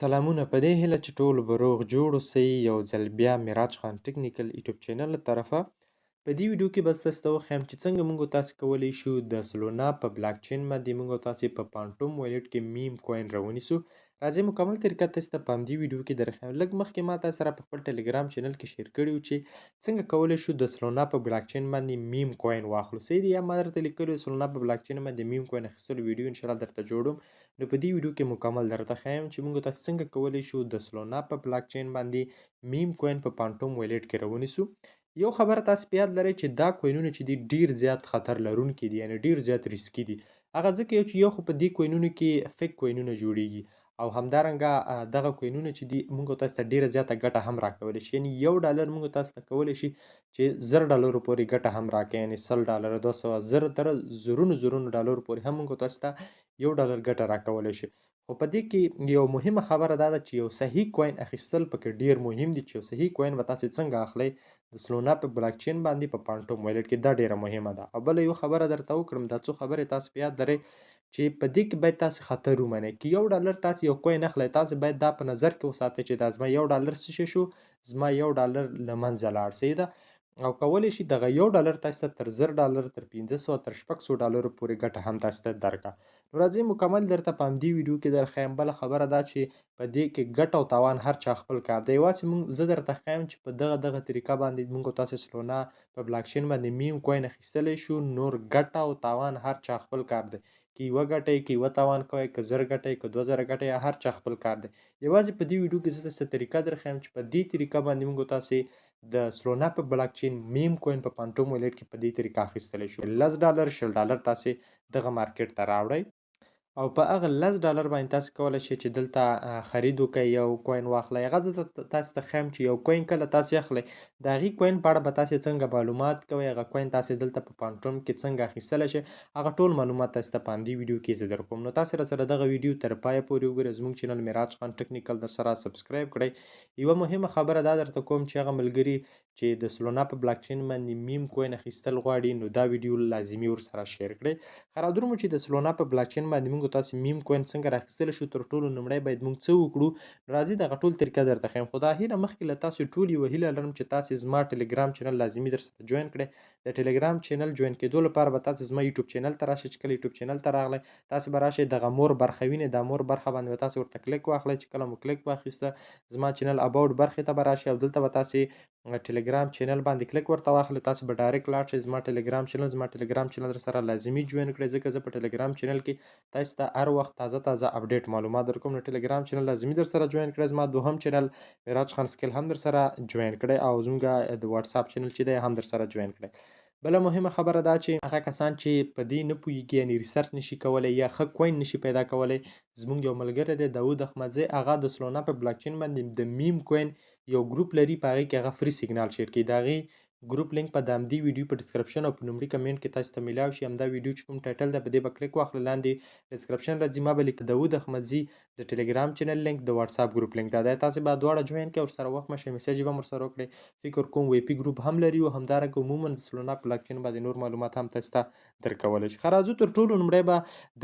سلامونه، په دې هیله چې ټول به روغ جوړ اوسئ. یو ځل بیا میراج خان ټیکنیکل یوټیوب چینل له طرفه په دې ویډیو کې به تاسو ته وښیم چې څنګه موږ تاسو کولی شو د سلونا په بلاک چین باندې موږ تاسو په پانټوم والیټ کې میم کوین راونیسو. راځئ مکمل طریقه تاسو ته په همدې ویډیو کې درښیم. لږ مخکې ما تاسو سره په خپل ټلګرام چینل کې شیر کړي وو چې څنګه کولی شو د سلونا په بلاک چین باندې میم کوین واخلو. صحیح دی، یا ما درته لیکلي وو سلونا په بلاک چین باندې میم کوین اخیستلو ویډیو انشاءالله درته جوړوم. نو په دې ویډیو کې مکمل درته ښیم چې موږ تاسو څنګه کولی شو د سلونا په بلاک چین باندې میم کوین په پانټوم والیټ کې راونیسو. یو خبره تاسو په یاد لرئ چې دا کوینونه چې دي ډیر زیات خطر لرونکي دي، یعنی ډیر زیات ریسکي دي. هغه ځکه یو چې یو خو په دې کوینونو کې فیک کوینونه جوړیږي او همدارنګه دغه کوینونه چې دي موږ تاسو ته ډیره زیاته ګټه هم راکولی شي. یعنی یو ډالر موږ تاسو ته کولی شي چې 1000 ډالرو پورې ګټه هم راکړي، یعنی 100 ډالر، 200، 1000، تر زرونو زرونو ډالرو پورې هم موږ تاسو ته 1 ډالر ګټه راکولی شي. خو په دې کې یو مهمه خبره دا ده چې یو صحیح کوین اخیستل پکې ډیر مهم دي، چې یو صحیح کوین به تاسو څنګه اخلئ د سلونا په بلاک چین باندې په پانټوم والیټ کې، دا ډیره مهمه ده. او بله یو خبره درته وکړم، دا څو خبرې تاسو په یاد لرئ چې په دې کې باید تاسو خطر ومنئ. که 1 ډالر تاسو یو کوین اخلئ، تاسو باید دا په نظر کې وساتئ چې دا زما 1 ډالر څه شی شو، زما 1 ډالر له منځه لاړ. صحیح ده، او کولی شي دغه 1 ډالر تاسو ته تر 1000 ډالر، تر 500، تر 600 ډالرو پورې ګټه هم تاسو ته درکړه. نو راځئ مکمل درته په همدې ویډیو کې درښیم. بله خبره دا چې په دې کې ګټه او تاوان هر چا خپل کار دی. یوازې موږ زه درته ښیم چې په دغه دغه طریقه باندې موږ تاسو سلونا په بلاکچین باندې میم کوین اخیستلی شو. نور ګټه او تاوان هر چا خپل کار دی، که یوه ګټه یې، که یوه تاوان کوی، که 1000 ګټه یې، که 2000 ګټه یې، هر چا خپل کار دی. یوازې په دې ویډیو کې زه تاسو ته طریقه درښیم چې په دې طریقه باندې موږ تاسو د سلونا په بلاک چین میم کوین په پانټوم والیټ کې په دې طریقه اخیستلی شو. 10 ډالر، 20 ډالر تاسو دغه مارکیټ ته راوړئ او په هغه 10 ډالر باندې تاسو کولی شئ چې دلته خرید وکړئ، یو کوین واخلئ. هغه زه تاسو ته ښیم چې یو کوین کله تاسو اخلئ، د هغې کوین په اړه به تاسو څنګه معلومات کوئ، هغه کوین تاسو دلته په پانټوم کې څنګه اخیستلی شئ، هغه ټول معلومات تاسو ته په همدې ویډیو کې زه در کوم. نو تاسو راسره دغه ویډیو تر پایه پورې وګورئ. زموږ چینل میراج خان ټکنیکل در سره سبسکرایب کړئ. یوه مهمه خبره دا درته کوم چې هغه ملګري چې د سلونا په بلاک چین باندې میم کوین اخیستل غواړي، نو دا ویډیو لازمي ورسره شیر کړئ. خرادرمو چې د سلونا په بلاک چین باندې موږ تاسو میم کوین څنګه راخیستلی شو، تر ټولو لومړی باید موږ څه وکړو؟ راځئ دغه ټول طریقه درته ښیم. خو دا هیله مخکې له تاسو ټول یوه هیله لرم چې تاسو زما ټلګرام چینل لازمي در سره جوین کړئ. د ټلګرام چینل جوین کېدو لپاره به تاسو زما یوټیوب چینل ته راشئ. چې کله یوټیوب چینل ته راغلی، تاسو به راشئ دغه مور برخه وینئ، دا مور برخه باندې به تاسو ورته کلیک واخلئ. چې کله مو کلیک واخیسته، زما چینل اباوټ برخې ته به راشئ او دلته به تاسو ټلګرام چینل باندې کلیک ورته واخلئ. تاسو به ډایرکټ لاړ شئ زما ټلګرام چینل. زما ټلګرام چینل در سره لازمي جوین کړئ، ځکه زه په ټلګرام چینل کې تاسو ته هر وخت تازه تازه اپډیټ معلومات درکوم. نو ټلګرام چینل لازمي در سره جوین کړئ. زما دوهم چینل میراج خان سکیل هم در سره جوین کړئ او زموږ د واتساپ چینل چې دی هم در سره جوین کړئ. بله مهمه خبره دا چې هغه کسان چې په دې نه پوهېږي، یعنې ریسرچ نشي کولی یا ښه کوین نشي پیدا کولی، زموږ یو ملګری دی داود احمدزی، هغه د سلونا په بلاکچین باندې د میم کوین یو ګروپ لري. په هغې کې هغه فري سیګنال شیر کوي. د هغې ګروپ لینک په د همدې ویډیو په ډسکرپشن او په لومړي کمنټ کې تاسو ته میلاو شي. همدا ویډیو چې کوم ټایټل ده، په دې به کلیک واخلئ، لاندې ډسکرپشن راځي، ما به لیک داود احمدزي د ټلګرام چینل لینک، د واتساپ ګروپ لینک دا دی. تاسو به دواړه جوین کړئ، ورسره وخت مشه میسج به هم ورسره وکړئ. فکر کوم وی پي ګروپ هم لري او همدارنګه عموما د سلونا په بلاکچین باندې نور معلومات هم تاسو ته درکولی شي. ښه، راځو تر ټولو لومړی به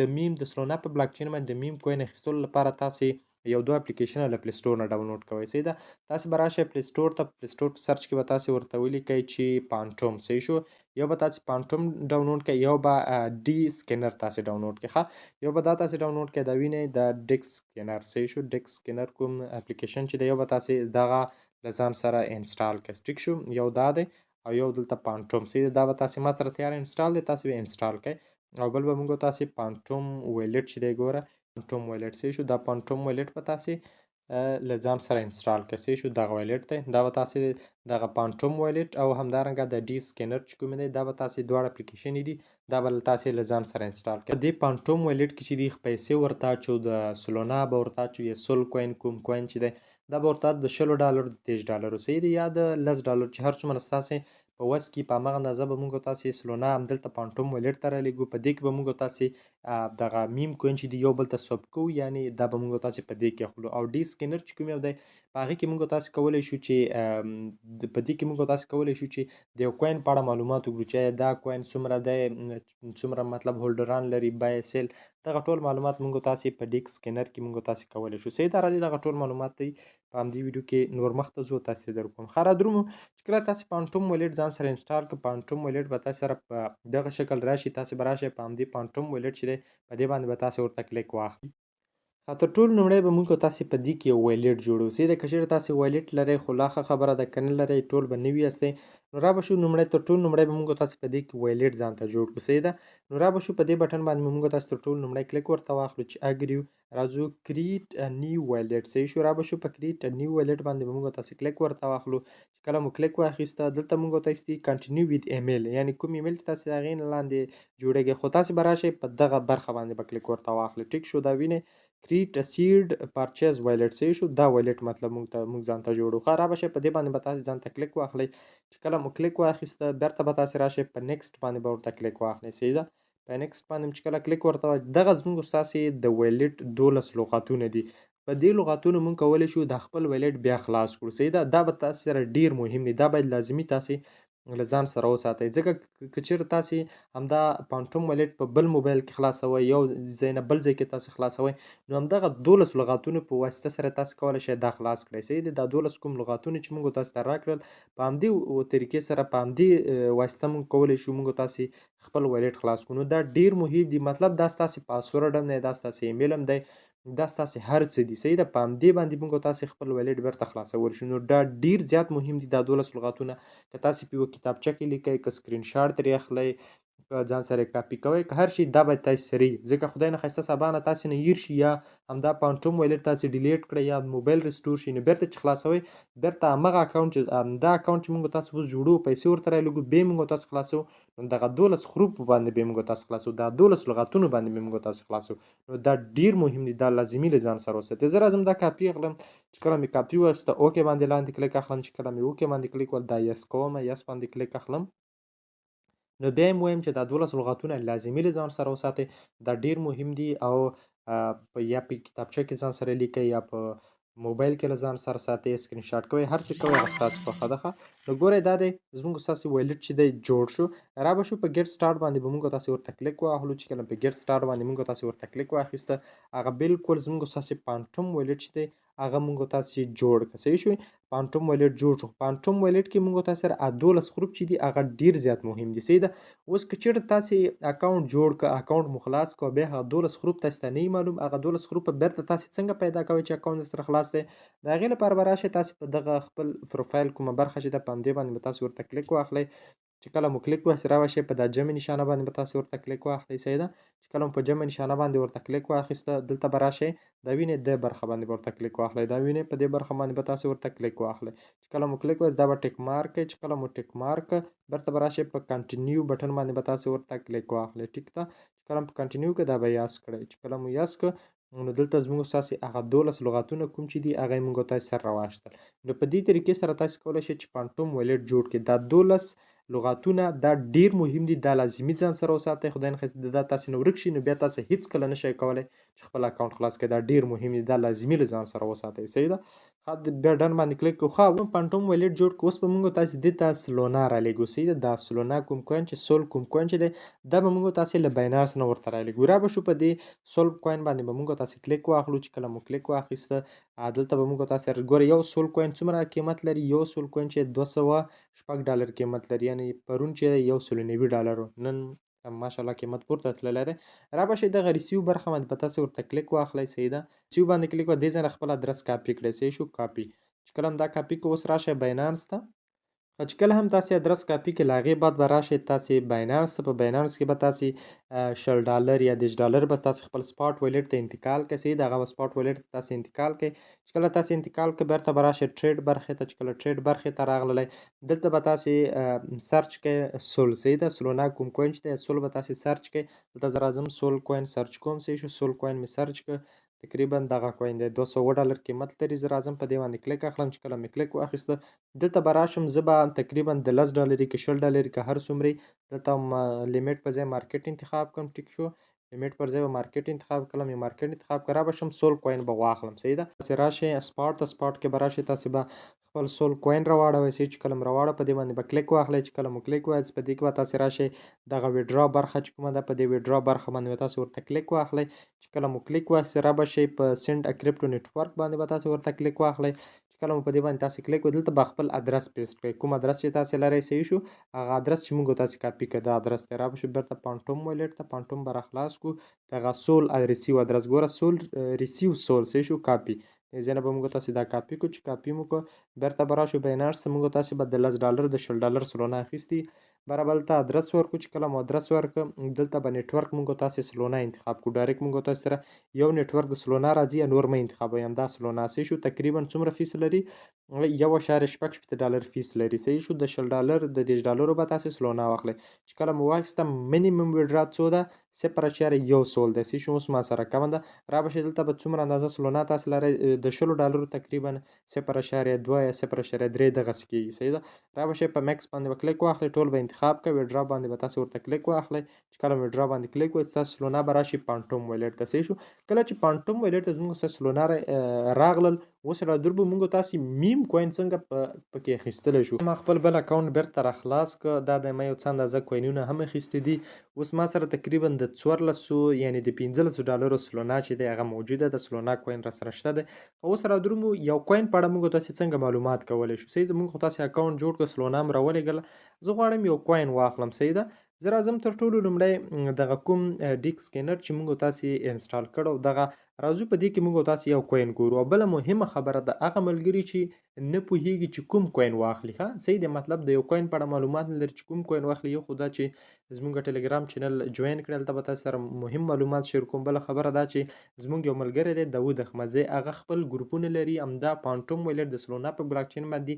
د میم د سلونا په بلاکچین باندې د میم کوین اخیستلو لپاره تاسو یو دوه اپلیکیشن له پلی سټور نه ډاونلوډ کوئ. صحیح ده، تاسو به راشئ پلی سټور ته. پلی سټور په سرچ کې به تاسو ورته ولیکئ چې پانټوم. صحیح شو، یو به تاسو پانټوم ډاونلوډ کړئ، یو به ډي سکینر تاسو ډاونلوډ کړئ. ښه، یو به دا تاسو ډاونلوډ کړئ، دا وینئ د ډیک سکینر. صحیح شو، ډیک سکینر کوم اپلیکیشن چې دی، یو به تاسو دغه له ځان سره انسټال کړئ. ټیک شو، یو دا دی او یو دلته پانټوم. صحیح ده، دا به تاسو ما سره تیار انسټال دی، تاسو به انسټال کړئ. او بل به موږ تاسو پانټوم ویلټ چې دی، ګوره پانټوم والیټ. صحیح شو، دا پانټوم والیټ به تاسو له ځان سره انسټال کړئ. صحیح شو، دغه والیټ دی، دا به تاسو دغه پانټوم والیټ او همدارنګه د ډي سکینر چې کوم دی، دا به تاسو دواړه اپلیکیشن دي، دا به تاسو له ځان سره انسټال کړئ. دې پانټوم والیټ کې چې دی پیسې ورته اچو، د سلونا به ورته اچو یا سول کوین کوم کوین چې دی، دا به ورته د 20 ډالر، د 30 ډالرو، صحیح دی، یا د 10 ډالر، چې هر څومره ستاسې په وس کې په هماغه اندازه به موږ تاسې سلونا همدلته پانټوم والیټ ته رالیږو. په دې کې به موږ تاسې دغه میم کوین چې دی یو بل ته سوپ کوو، یعنې دا به موږ تاسې په دې کې اخلو. او ډي سکینر چې کوم یو دی، په هغې کې موږ تاسې کولی شو چې په دې کې موږ تاسې کولی شو چې د یو کوین په اړه معلومات وکړو چې دا کوین څومره دی، څومره مطلب هولډران لري، بای سیل، دغه ټول معلومات موږ تاسو په DEX Scanner کې موږ تاسو کولی شو. صحیح ده، راځئ دغه ټول معلومات دی په همدې ویډیو کې نور مخته ځو، تاسو در کوم. ښه، را درومو چې کله تاسو Phantom wallet ځان سره install کړئ، Phantom wallet به تاسو سره په دغه شکل راشي. تاسو به راشئ په همدې Phantom wallet چې دی په دې باندې به تاسو ورته کلیک واخلئ. تر ټولو لومړی به موږ تاسو په دې کې یو wallet جوړو. صحیح ده، که چېرې تاسو wallet لرئ خو لا ښه خبره ده، که نه لرئ ټول به نوي یاستئ. نو را به شو لومړی تر ټولو لومړی به موږ تاسو په دې کې wallet ځان ته جوړ کړو. صحیح ده، نو را به شو په دې بټن باندې موږ تاسو تر ټولو لومړی کلیک ورته واخلو چې agree، راځو create a new wallet. صحیح شو، را به شو په create a new wallet باندې به موږ تاسو کلیک ورته واخلو. چې کله مو کلیک واخیسته دلته موږ تاسو دي continue with email، یعنی کوم ایمیل چې تاسو د هغې نه لاندې جوړېږي، خو تاسو به راشئ په دغه برخه باندې به کلیک ورته واخلئ. ټیک شو، دا وینئ create a seed purchase wallet. صحیح شو، دا wallet مطلب موږ ځان ته جوړو. ښه، را به شئ په دې باندې به تاسو ځان ته کلیک واخلئ. چې کله مو کلیک واخیسته بیرته به تاسو راشئ په next باندې به ورته کلیک واخلئ. صحیح ده، په next باندې چې کله کلیک ورته واخلئ، دغه زموږ ستاسې د wallet 12 لغاتونه دي. په دې لغاتونو موږ کولی شو د خپل wallet بیا خلاص کړو. صحیح ده، دا به تاسو سره ډېر مهم دی، دا باید لازمي تاسې له ځان سره وساتئ، ځکه که چېرته تاسې همدا Phantom wallet په بل موبایل کې خلاصوئ، یو ځای نه بل ځای کې تاسې خلاصوئ، نو همدغه 12 لغاتونو په واسطه سره تاسې کولی شئ دا خلاص کړئ. صحیح دی، دا 12 کوم لغاتونه چې موږ تاسې ته راکړل په همدې طریقې سره په همدې واسطه موږ کولی شو موږ تاسې خپل wallet خلاص کړو. نو دا ډېر مهم دی، مطلب دا ستاسې password هم دی، دا ستاسې ایمیل هم دی، دا ستاسې هر څه دي. صحیح ده، په همدې باندې موږ تاسې خپل wallet بیرته خلاصولی شو. نو دا ډېر زیات مهم دي دا 12 لغاتونه. که تاسې په یوه کتابچه کې لیکئ، که سکرین شاټ ترې اخلئ، که ځان سره یې کاپي کوئ، که هر شي، دا باید تاسې سره وي، ځکه خدای نخواسته سبا نه تاسې نه هېر شي یا همدا Phantom wallet تاسې delete کړئ یا موبایل restore شي، نو بیرته چې خلاصوئ بیرته همغه اکاونټ چې همدا اکاونټ چې موږ تاسې اوس جوړو پیسې ورته رالېږو بیا موږ تاسې خلاصوو، نو دغه 12 حروفو باندې بیا موږ تاسې خلاصوو، دا 12 لغاتونو باندې بیا موږ تاسې خلاصوو. نو دا ډېر مهم دي، دا لازمي له ځان سره وساتئ. زه راځم دا کاپي اخلم، چې کله مې کاپي واخیسته okay باندې لاندې کلیک اخلم، چې کله مې okay باندې کلیک وکړ دا yes کوم، yes باندې کلیک اخلم. نو بیا هم وایم چې دا 12 لغاتونه لازمي له ځان سره وساتئ، دا ډېر مهم دي. او یا په کتابچه کې ځان سره لیکئ یا په موبایل کې له ځان سره ساتئ، سکرین شاټ کوئ، هر څه کوئ هغه ستاسو خوښه ده. ښه، نو ګورئ دا دی زموږ ستاسې wallet چې دی جوړ شو. را به شو په get start باندې به موږ تاسې ورته کلیک واخلو. چې کله په get start باندې موږ تاسې ورته کلیک واخیسته، هغه بالکل زموږ ستاسې Phantom wallet چې دی هغه موږ تاسې جوړ کړ. صحیح شو، Phantom wallet جوړ شو. Phantom wallet کې موږ تاسې سره 12 حروف چې دي هغه ډېر زیات مهم دي. صحیح ده، اوس که چېرته تاسې اکاونټ جوړ کړ، اکاونټ مو خلاص کړ، بیا هغه 12 حروف تاسې ته نه وي معلوم، هغه 12 حروف به بیرته تاسې څنګه پیدا کوئ چې اکاونټ در سره خلاص دی؟ د هغې لپاره به راشئ تاسې په دغه خپل پروفایل کومه برخه چې ده په همدې باندې به تاسې ورته کلیک واخلئ. چې کله مو کلیک واخیست را به شئ په دا جمع نشانه باندې به تاسې ورته کلیک واخلئ. صحیح ده، چې کله مو په جمع نشانه باندې ورته کلیک واخیسته دلته به راشئ دا وینئ دې برخه باندې به ورته کلیک واخلئ، دا وینئ په دې برخه باندې به تاسې ورته کلیک واخلئ. چې کله مو کلیک واخیست دا به tick mark کړئ، چې کله مو tick mark کړ بیرته به راشئ په continue button باندې به تاسې ورته کلیک واخلئ. ټیک ده، چې کله مو په continue کړ دا به yes کړئ. چې کله مو yes کړ نو دلته زموږ ستاسې هغه 12 لغاتونه کوم چې دي هغه یې موږ تاسې سره راواخیستل. نو په دې طریقې سره تاسې کولی شئ چې Phantom wallet جوړ کړئ. دا 12 لغاتونه دا ډېر مهم دي، دا لازمي ځان سره وساتئ. خدای نخواسته دا تاسې نه ورک شي نو بیا تاسې هېڅکله نه شئ کولی چې خپل اکاونټ خلاص کړئ. دا ډېر مهم دي، دا لازمي له ځان سره وساتئ. صحیح ده، ښه، بیا done باندې کلیک کړو. ښه، اوس Phantom wallet جوړ کړو. اوس به موږ تاسې دې ته Solana رالېږو. صحیح ده، دا Solana کوم coin چې SOL کوم coin چې دی دا به موږ تاسې له Binance نه ورته رالېږو. را به شو په دې SOL coin باندې به موږ تاسې کلیک واخلو. چې کله مو کلیک واخیسته دلته به موږ تاسې ګورئ یو SOL coin څومره قیمت لري؟ یو SOL coin چې 206 ډالر قیمت لري، یعنی پرون چې 190 ډالر و، نن ماشاءالله قیمت پورته تللی دی. را به شئ دغه receive برخه باندې به تاسې ورته کلیک واخلئ. صحیح ده، receive باندې کلیک وکړئ، دې ځای نه خپل ادرس کاپي کړئ. صحیح شو، کاپي. چې کله هم دا کاپي کړئ اوس راشئ Binance ته. چې کله هم تاسې ادرس کاپي کړئ له هغې بعد به راشئ تاسې Binance ته. په Binance کې به تاسې 20 ډالر یا 30 ډالر به تاسې خپل spot wallet ته انتقال کړئ. صحیح ده، هغه به spot wallet ته تاسې انتقال کړئ. چې کله تاسې انتقال کړئ بیرته به راشئ trade برخې ته. چې کله trade برخې ته راغللی دلته به تاسې search کړئ SOL. صحیح ده، Solana کوم coin چې دی SOL به تاسې search کړئ. دلته زه راځم SOL coin search کوم. صحیح شو، SOL coin مې search کړ، تقریبا دغه coin دی 207 ډالر قیمت لري. زه راځم په دې باندې کلیک اخلم. چې کله مې کلیک واخیسته دلته به راشم، زه به تقریبا د 10 ډالري که 20 ډالري که هر څومره دلته limit په ځای market انتخاب کړم. ټیک شو، limit پر ځای به market انتخاب کړم، یو market انتخاب کړم، را به شم SOL coin به واخلم. صحیح ده، تاسې راشئ spot ته، spot کې به راشئ، تاسې به خپل سول کوین راواړوئ. صحیح، چې کله مو راواړو په دې باندې به کلیک واخلئ. چې کله مو کلیک وایاست په دې کې به تاسې راشئ دغه ویډرا برخه چې کومه ده په دې ویډرا برخه باندې به تاسې ورته کلیک واخلئ. چې کله مو کلیک واخیست را به شئ په سند ا کریپټو نتورک باندې به تاسې ورته کلیک واخلئ. چې کله مو په دې باندې تاسې کلیک وکړئ دلته به خپل ادرس پیسټ کړئ، کوم ادرس چې تاسې لرئ. صحیح شو، هغه ادرس چې موږ تاسې کاپي کړ دا ادرس دی. را به شو بیرته پانټوم والیټ ته، پانټوم به راخلاص کړو، دغه سول ریسیو ادرس ګوره، سول ریسیو سول. صحیح شو، کاپي دې ځای نه به موږ تاسې دا کاپي کړو. چې کاپي مو کړو بیرته به راشو باینانس ته، موږ تاسې به د 10 ډالر د 20 ډالر سلونا اخیستي، بره به هلته ادرس ورکړو. چې کله مو ادرس ورکړ دلته به نتورک موږ تاسې سلونا انتخاب کړو. ډایرکټ موږ تاسې سره یو نتورک د سلونا راځي یا نور مه انتخابوئ، همدا سلونا. صحیح شو، تقریبا څومره فیس لري؟ 1.66 ډالر فیس لري. صحیح شو، د 20 ډالر د 30 ډالرو به تاسې سلونا واخلئ. چې کله مو واخیسته منیمم ویډرا څو ده؟ 0.1 سول دی. صحیح شو، اوس ما سره کمه ده. را به شئ دلته به څومره اندازه سلونا تاسې لرئ؟ د 20 ډالرو تقریبا 0.2 یا 0.3 دغسې کېږي. صحیح ده، را به شئ په مکس باندې به کلیک واخلئ، ټول به انتخاب کړئ، ویډرا باندې به تاسې ورته کلیک واخلئ. چې کله ویډرا باندې کلیک وکړئ ستاسو سلونا به راشي پانټوم والیټ ته. صحیح شو، کله چې پانټوم والیټ ته زموږ ستاسو سلونا راغلل اوس را در به موږ تاسې میم کوین څنګه پکې اخیستلی شو. ما خپل بل اکاونټ بیرته راخلاص کړ، دا د ما یو څه اندازه کوینونه هم اخیستي دي. اوس ما سره تقریبا د 14 یعنې د 15 ډالرو سلونا چې دی هغه موجوده ده، سلونا کوین را سره شته دی. اوس را درومو یو کوین په اړه موږ تاسې څنګه معلومات کولی شو. صحیح، موږ خو تاسې اکاونټ جوړ کړ، سلونا هم راولېږله، زه غواړم یو کوین واخلم. صحیح ده، زه راځم تر ټولو لومړی دغه کوم ډیک سکینر چې موږ تاسې انسټال کړو دغه راځو په دې کې موږ تاسې یو کوین ګورو. او بله مهمه خبره ده، هغه ملګري چې نه پوهیږي چې کوم کوین واخلي، ښه صحیح دی، مطلب د یو کوین په اړه معلومات نه لري چې کوم کوین واخلي، یو خو دا چې زموږ ټلګرام چینل جوین کړئ، هلته به تاسو سره مهم معلومات شیر کوم. بله خبره دا چې زموږ یو ملګری دی داود احمدزی، هغه خپل ګروپونه لري، همدا پانټوم والیټ د سلونا په بلاکچین باندې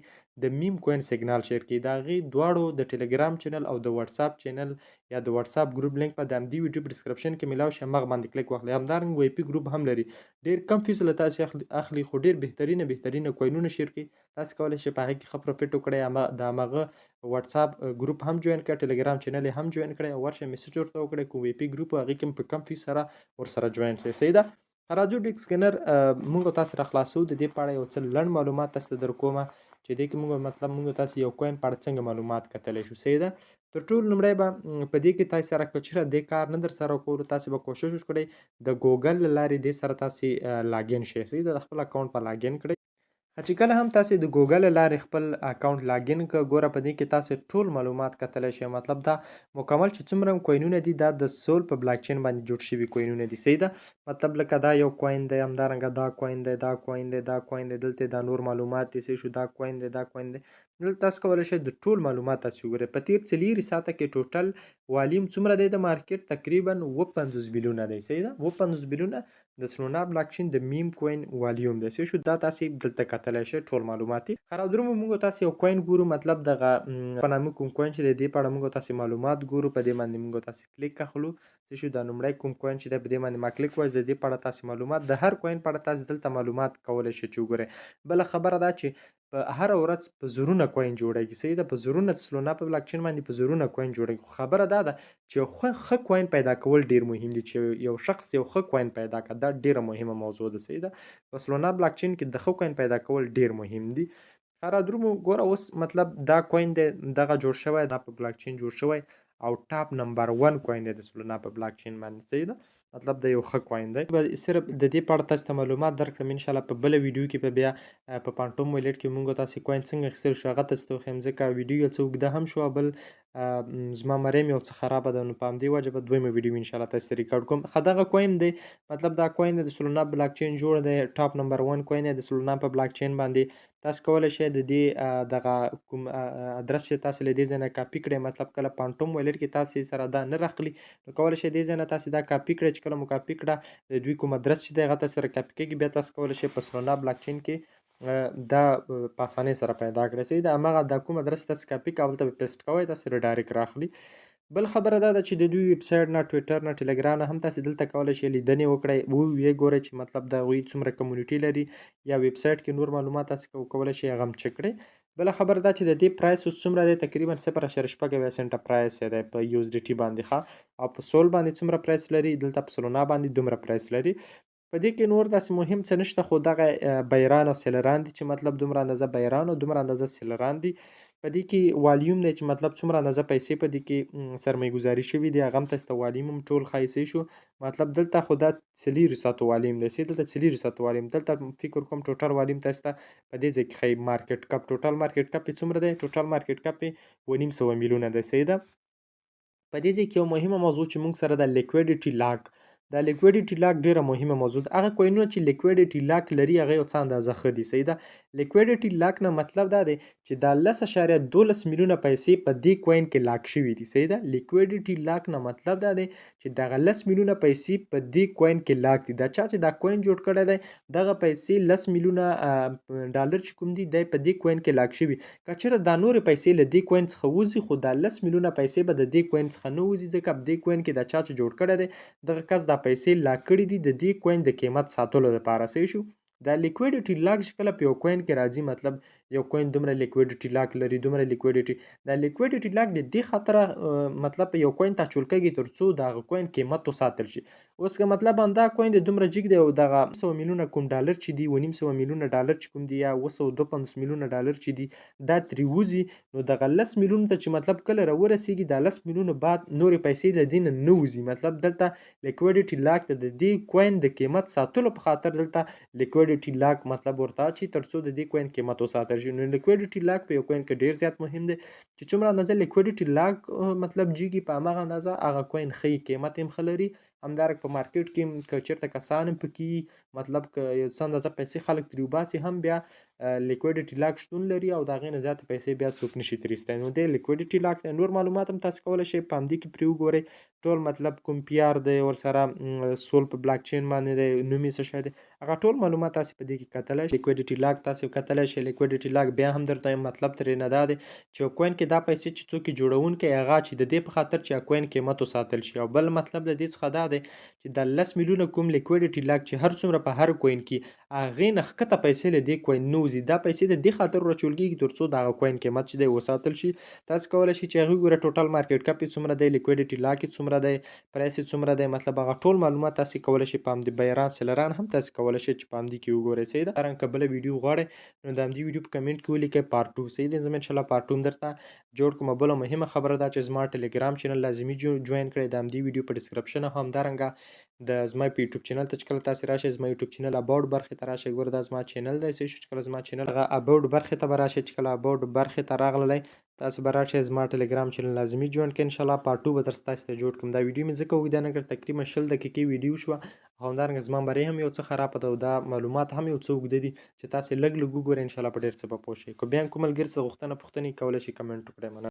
د میم کوین سیګنال شیر کوي. د هغې دواړو د ټلګرام چینل او د واتساپ چینل یا د واتساپ ګروپ لینک په د همدې ویډیو په ډسکرپشن کې میلاو شي، هماغه باندې کلیک واخلئ. همدارنګه وی پي ګروپ هم لري، ډېر کم فیس له تاسې اخلي، خو ډېر بهترینه کوینونه شیر کوي. تاسې کولی شئ په هغې کې ښه پروفیټ وکړئ. د هماغه واتساپ ګروپ هم جوین کړئ، ټلګرام چینل یې هم جوین کړئ، او ورشئ میسج ورته وکړئ، کوم وی پي ګروپ هغې کې هم په کم فیس سره ورسره جوین شئ. صحیح ده، راځو ډیک سکینر موږ تاسې راخلاصو. د دې په اړه یو څه لنډ معلومات تاسې ته در کومه چې دې کې موږ مطلب موږ تاسې یو کوین په اړه څنګه معلومات کتلی شو. صحیح ده، تر ټولو لومړی به په دې کې تاسې سره که چېرې دې کار نه در سره کولو تاسې به کوشش وکړئ د ګوګل له لارې دې سره تاسې لاګین شئ. صحیح ده، د خپل اکاونټ په لاګین کړئ. چې کله هم تاسې د ګوګل له لارې خپل اکاونټ لاګین کړئ، ګوره په دې کې تاسې ټول معلومات کتلی شئ. مطلب دا مکمل چې څومره هم کوینونه دي دا د سول په بلاکچین باندې جوړ شوي کوینونه دي. صحیح ده، مطلب لکه دا یو کوین دی، همدارنګه دا کوین دی، دا کوین دی، دا کوین دی، دلته دا نور معلومات دي. صحیح شو، دا کوین دی، دا کوین دی، دلته تاسو کولی شئ د ټول معلومات تاسې وګورئ. په تېر 4 ساعته کې ټوټل والیوم څومره دی د مارکیټ؟ تقریبا 57 بیلیونه دی. صحیح ده، 57 بیلیونه د سلونا بلاکچین د میم کوین والیوم دی. صحیح شو، دا تاسې دلته کتلی شئ ټول معلومات دي. ښه، راودرومو موږ تاسې یو کوین ګورو، مطلب دغه په نامه کوم کوین چې دی دې په اړه موږ تاسې معلومات ګورو، په دې باندې موږ تاسې کلیک اخلو. صحیح شو، دا لومړی کوم کوین چې دی په دې باندې ما کلیک وایي، د دې په اړه تاسې معلومات د هر کوین په اړه تاسې دلته معلومات کولی شئ چې وګورئ. بله خبره دا چې په هره ورځ په زرونه کوین جوړیږي. صحیح ده، په زرونه سلونا په بلاکچین باندې په زرونه کوین جوړیږي. خو خبره دا ده چې یو ښه کوین پیدا کول ډېر مهم دي، چې یو شخص یو ښه کوین پیدا کړه، دا ډېره مهمه موضوع ده. صحیح ده، په سلونا بلاکچین کې د ښه کوین پیدا کول ډېر مهم دي. ښه، را درومو ګوره اوس مطلب دا کوین دی دغه جوړ شوی، دا په بلاکچین جوړ شوی او ټاپ نمبر 1 کوین دی د سلونا په بلاکچین باندې. صحیح ده، مطلب دا یو ښه کوین دی. به صرف د دې په اړه تاسو ته معلومات درکړم. ان شاء الله په بله ویډیو کې به بیا په پانټوم والیټ کې موږ تاسې کوین څنګه اخیستل شو هغه تاسو ته وښیم، ځکه ویډیو یو څه اوږده هم شوه، بل زما مریم یو څه خرابه ده، نو په همدې وجه به دویمه ویډیو ان شاء الله تاسو ته ریکارډ کوم. ښه، دغه کوین دی، مطلب دا کوین دی د سلونا بلاکچین جوړ دی، ټاپ نمبر 1 کوین دی د سلونا په بلاکچین باندې. تاسو کولی شئ د دې دغه کوم ادرس چې تاسې له دې ځای نه کاپي کړئ، مطلب کله پانټوم والیټ کې تاسې سره دا نه راخلي نو کولی شئ دې ځای نه تاسې دا کاپي کړئ. چې کله مو کاپي کړه د دوی کوم ادرس چې دی هغه تاسې سره کاپي کېږي، بیا تاسو کولی شئ په سلونا بلاکچین کې دا په اسانۍ سره پیدا کړئ. صحیح ده، هماغه دا کوم ادرس تاسې کاپي کړه هلته به پیسټ کوئ، تاسې ریډایرکټ راخلي. بل خبره دا ده چې د دوی ویب سایټ نه، ټویټر نه، ټلګرام نه هم تاسې دلته کولی شئ لیدنې وکړئ، ویې ګورئ چې مطلب د هغوی څومره کمیونټي لري، یا ویب سایټ کې نور معلومات تاسې کولی شئ هغه هم چک کړئ. بله خبره دا چې د دې پرایس اوس څومره دی، تقریبا 0.76 سنټه پرایس یې دی په یو اس ډي ټي باندې، ښه. او په سول باندې څومره پرایس لري، دلته په سلونا باندې دومره پرایس لري. په دې کې نور داسې مهم څه نشته، خو دغه buyer ان او seller ان دي چې مطلب دومره اندازه buyer ان او دومره اندازه seller ان دي. په دې کې والیوم دی چې مطلب څومره اندازه پیسې په دې کې سرمایه ګذاري شوي دي، هغه هم تاسو ته والیوم هم ټول ښایي شو. مطلب دلته خو دا 4 ساعتو والیوم دی، دلته 4 ساعتو والیوم، دلته فکر کوم total volume تاسو ته په دې ځای کې ښایي. Market cap، total market cap یې څومره دی؟ Total market cap یې 250 میلیونه دی، صحیح ده. په دې ځای کې یو مهمه موضوع چې موږ سره د liquidity lock، دا liquidity lock ډیره مهمه موضوع ده. هغه coin ونه چې liquidity lock لري هغه یو څه اندازه ښه دي، صحیح ده. Liquidity lock نه مطلب دا دی چې دا 10.12 میلیونه پیسې په دې coin کې lock شوي دي، صحیح ده. Liquidity lock نه مطلب دا دی چې دغه 10 میلیونه پیسې په دې coin کې lock دي. دا چا چې دا coin جوړ کړی دی، دغه پیسې 10 میلیونه ډالر چې کوم دي، دی په دې coin کې lock شوي. که چېرته دا نورې پیسې له دې coin څخه وځي، خو دا 10 میلیونه پیسې به د دې coin څخه نه وځي، ځکه په دې coin کې دا چا چې جوړ کړی دی، دغه کس دا پیسې lock کړي دي د دې coin د قیمت ساتلو لپاره، صحیح شو. دا liquidity lock چې کله په یو coin کې راځي، مطلب یو coin دومره liquidity lock لري، دومره liquidity، دا liquidity lock د دې خاطره مطلب په یو coin ته اچول کېږي تر څو د هغه coin قیمت وساتل شي. اوس که مطلب همدا coin د دومره جګ دی او دغه 100 میلیونه کوم ډالر چې دي، 250 میلیونه ډالر چې کوم دي یا 752 میلیونه ډالر چې دي، دا ترې وځي، نو دغه 10 میلیونه ته چې مطلب کله راورسېږي، دا 10 میلیونه بعد نورې پیسې له دې نه نه وځي. مطلب دلته liquidity lock ته د دې coin د قیمت ساتلو په خاطر دلته liquidity lock مطلب ورته چې تر څو د دې coin قیمت وساتل شي. نو liquidity lock په یو coin کې ډیر زیات مهم دی چې څومره اندازه liquidity lock مطلب جیږي، په هماغه اندازه هغه coin ښه قیمت هم ښه لري. همدارنګه په market کې که چېرته کسان هم پکې، مطلب که یو څه اندازه پیسې خلک ترې وباسي هم، بیا liquidity lock شتون لري او د هغې نه زیاتې پیسې بیا څوک نشي ترې ایستی. نو دی liquidity lock دی. نور معلومات هم تاسو کولی شئ په همدې کې پرې وګورئ ټول، مطلب کوم PR دی ورسره، Sol په بلاک چین باندې دی، نوم یې څه شی دی، هغه ټول معلومات تاسو په دې کې کتلی شئ. Liquidity lock تاسو کتلی شئ. Liquidity lock بیا هم درته مطلب ترې نه دا دی چې یو coin کې دا پیسې چې څوک یې جوړونکی، هغه چې د دې په خاطر چې coin قیمت وساتل شي. او بل مطلب د دې څخه دا دی چې د 10 میلیونه کوم liquidity lock چې هر څومره په هر coin کې، هغې نه ښکته پیسې له دې coin نه وځي. دا پیسې د دې خاطر ورچول کېږي تر څو د هغه coin قیمت چې دی وساتل شي. تاسو کولی شئ چې هغه وګورئ، total market cap یې څومره دی، liquidity lock یې څومره دی، price یې څومره دی، مطلب هغه ټول معلومات تاسو کولی شئ په همدې buyer ان seller ان هم تاسو کولی شئ چې په همدې کې وګورئ، صحیح ده. دارنګه که بله ویډیو غواړئ نو د همدې ویډیو په کمنټ کې ولیکئ part 2، صحیح دی. زه ان شاءالله part 2 هم درته جوړ کوم. بله مهمه خبره دا چې زما ټلګرام channel لازمي join کړئ. د همدې ویډیو په description او همدارنګه د زما په یوټیوب channel ته چې کله تاسو راشئ، زما یوټیوب channel about برخې ته راشئ. ګوره، دا زما channel دی، صحیح شو. چې کله زما channel هغه about برخې ته به راشئ، چې کله about برخې ته راغللی تاسو به راشئ، زما ټلګرام channel لازمي join کړئ. انشاءالله part 2 به در تاسو ته جوړ کړم. دا ویډیو مې ځکه اوږده نه کړ، تقریبا 20 دقیقې ویډیو شوه او همدارنګه زما بری هم یو څه خرابه ده او دا معلومات هم یو څه اوږده دي چې تاسو لږ لږ وګورئ، انشاءالله په ډېر څه به پوه شئ. که بیا هم کوم ملګري څه غوښتنه پوښتنې کولی شئ کمنټ وکړئ. مننه.